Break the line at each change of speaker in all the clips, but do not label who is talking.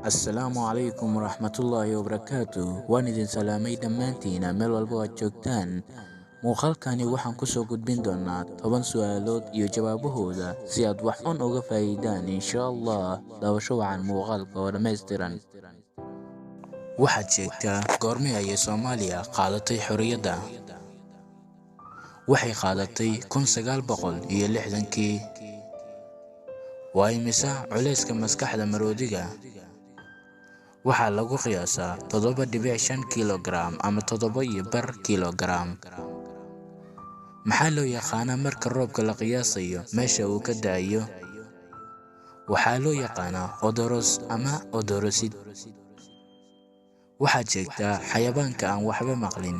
Assalaamu calaykum waraxmatullaahi wabarakaatu. Waan idin salaamay dhammaantiina meel walba aad joogtaan. Muuqaalkani waxaan kusoo gudbin doonaa 10 su'aalood iyo jawaabahooda si aad wax un uga faa'iidaan, insha Allah. Daawasho wacan muuqaalka oo dhammaystiran. Waxaad sheegtaa goormee ayay Soomaaliya qaadatay xorriyadda? Waxay qaadatay 1960-kii. Waa imisa culayska maskaxda maroodiga? Waxaa lagu qiyaasaa 7.5 kilogaram ama 7.5 kilogaram. Maxaa loo yaqaanaa marka roobka la qiyaasayo meesha uu ka da'ayo? Waxaa loo yaqaanaa odoros ama odorosid. Waxaad sheegtaa xayawaanka aan waxba maqlin.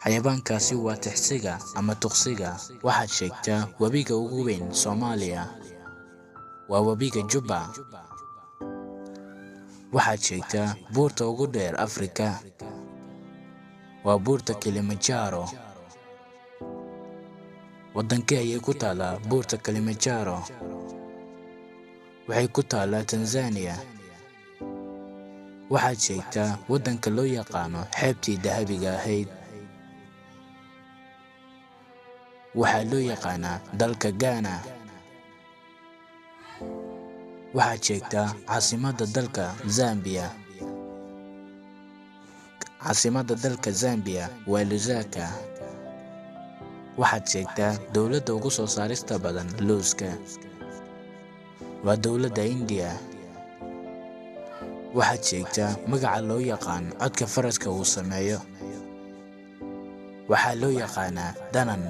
Xayawaankaasi waa tixsiga ama tuqsiga. Waxaad sheegtaa webiga ugu weyn Soomaaliya. Waa webiga Jubba. Waxaad sheegtaa buurta ugu dheer Afrika. Waa buurta Kilimanjaro. Waddankee ayay ku taallaa buurta Kilimanjaro? Waxay ku taallaa Tanzania. Waxaad sheegtaa waddanka loo yaqaano xeebtii dahabiga ahayd. Waxaa loo yaqaanaa dalka Ghana. Waxaad sheegtaa caasimadda dalka Zambia. Caasimadda dalka Zambia waa Lusaka. Waxaad sheegtaa dowladda ugu soo saarista badan lowska. Waa dowladda India. Waxaad sheegtaa magaca loo yaqaan codka faraska uu sameeyo. Waxaa loo yaqaanaa danan.